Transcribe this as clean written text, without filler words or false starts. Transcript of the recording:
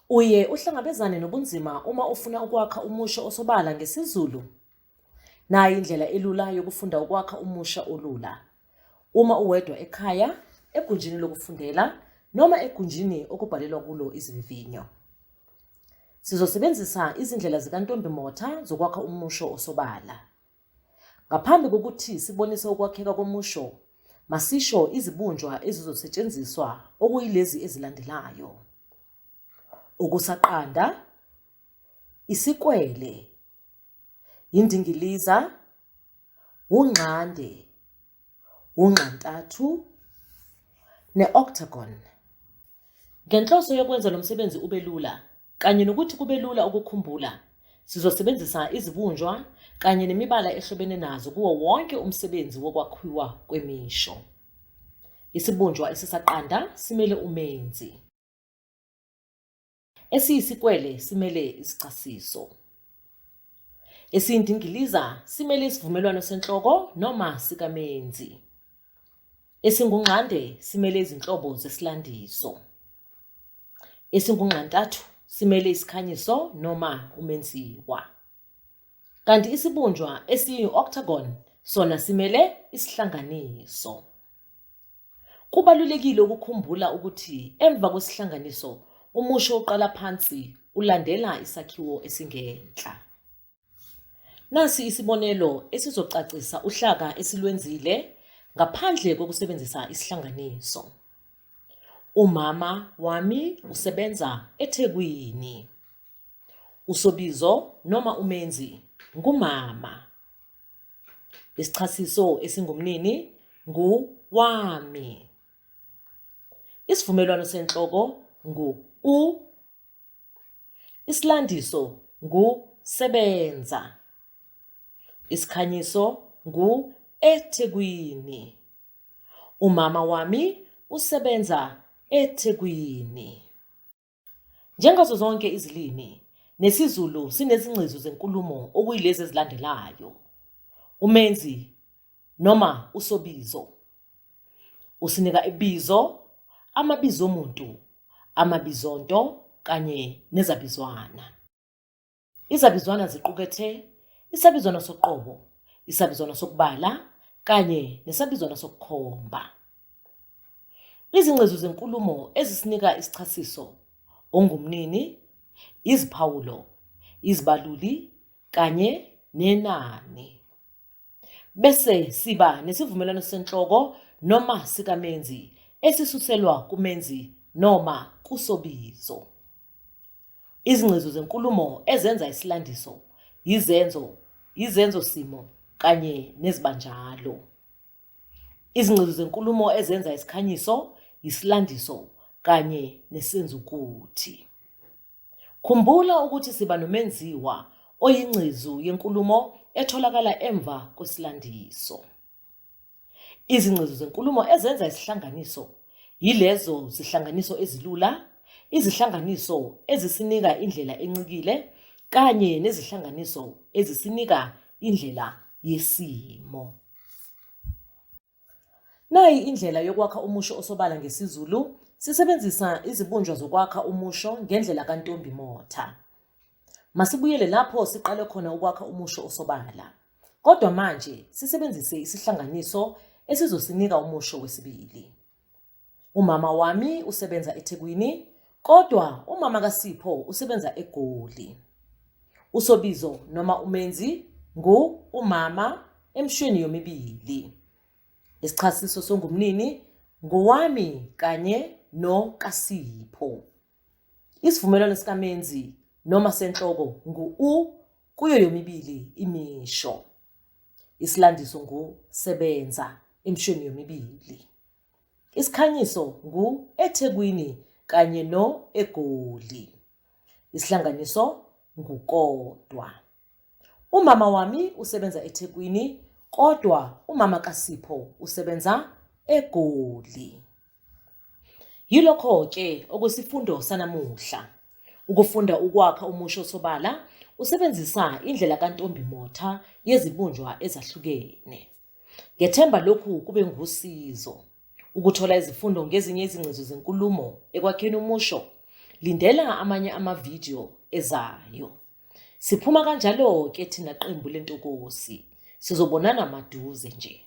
Uye uhlangabezane nobunzima uma ufuna ukwakha umusho osobala ngesiZulu? Nayi indlela elula yokufunda ukwakha umusho olula. Uma uwedwa ekhaya, egunjini lokufundela noma egunjini okubhalelwa kulo izivivinyo. Sizosebenzisa izindlela zikaNtombi Motha zokwakha umusho osobala. Ngaphambi kokuthi sibonise ukwakheka komusho, masisho izibunjwa ezizosetshenziswa okuyilezi ezilandelayo. Okusaqanda, isikwele, yindingiliza, wungxande, wungxantathu ne-octagon. Ngenhloso yokwenza lo msebenzi ube lula, kanye nokuthi kube lula ukukhumbula, sizosebenzisa izibunjwa kanye nemibala ehlobene nazo kuwo wonke umsebenzi wokwakhiwa kwemisho. Isibunjwa esisaqanda simele umenzi. Esiyisikwele simele isichasiso. Esiyindingiliza simele isivumelwano senhloko noma sikamenzi. Esingungxande simele izinhlobo zesilandiso. Esingungxantathu simele isikhanyiso noma umenziwa. Kanti isibunjwa esiyi-octagon sona simele isihlanganiso. Kubalulekile ukukhumbula ukuthi emva kwesihlanganiso umusho uqala phansi ulandela isakhiwo esingenhla. Nasi isibonelo esizocacisa uhlaka esilwenzile ngaphandle kokusebenzisa isihlanganiso. Umama wami usebenza eThekwini. Usobizo noma umenzi ngumama. Isichasiso esingumnini ngu wami. Isivumelwano senhloko ngu u. Isilandiso ngu sebenza. Isikhanyiso ngu eThekwini. Umama wami usebenza eThekwini. Njengazo zonke izilimi, nesiZulu sinezingcezu zenkulumo okuyilezi ezilandelayo. Umenzi noma usobizo. Usinika ibizo, amabizomuntu, amabizonto kanye nezabizwana. Izabizwana ziqukethe isabizwana soqobo, isabizwana sokubala kanye nesabizwana sokukhomba. Izingcezu zenkulumo ezisinika isichasiso, ongumnini, iziphawulo, izibaluli kanye nenani. Bese siba nesivumelwano senhloko noma sikamenzi esisuselwa kumenzi noma kusobizo. Izingcezu zenkulumo ezenza isilandiso yizenzo, yizenzo-simo kanye nezibanjalo. Izingcezu zenkulumo ezenza isikhanyiso yisilandiso kanye nesenzukuthi. Khumbula ukuthi siba nomenziwa oyingcezu yenkulumo etholakala emva kwesilandiso. Izingcezu zenkulumo ezenza isihlanganiso yilezo zihlanganiso ezilula, izihlanganiso ezisinika indlela encikile kanye nezihlanganiso ezisinika indlela yesimo. Nayi indlela yokwakha umusho osobala ngesiZulu sisebenzisa izibunjwa zokwakha umusho ngendlela kaNtombi Motha. Masibuyele lapho siqale khona ukwakha umusho osobala. Kodwa manje sisebenzise isihlanganiso esizosinika umusho wesibili. Umama wami usebenza eThekwini, kodwa umama kaSipho usebenza eGoli. Usobizo noma umenzi ngu umama emshweni yomibili. Isichasiso songumnini ngowami kanye no kaSipho. Isivumelwano sikamenzi noma senhloko ngu-u kuyo yomibili imisho. Isilandiso ngu sebenza emishweni yomibili. Isikhanyiso ngu eThekwini kanye no eGoli. Isihlanganiso ngukodwa. Umama wami usebenza eThekwini kodwa umama kaSipho usebenza eGoli. Yilokho-ke okwesifundo sanamuhla. Ukufunda ukwakha umusho osobala usebenzisa indlela kaNtombi Motha yezibunjwa ezahlukene. Ngethemba lokhu kube ngusizo. Ukuthola izifundo ngezinye izingcezu zenkulumo ekwakheni umusho. Lindela amanye amavidiyo ezayo. Siphuma kanjalo-ke thina qembu lentokosi. Sizobonana maduze nje.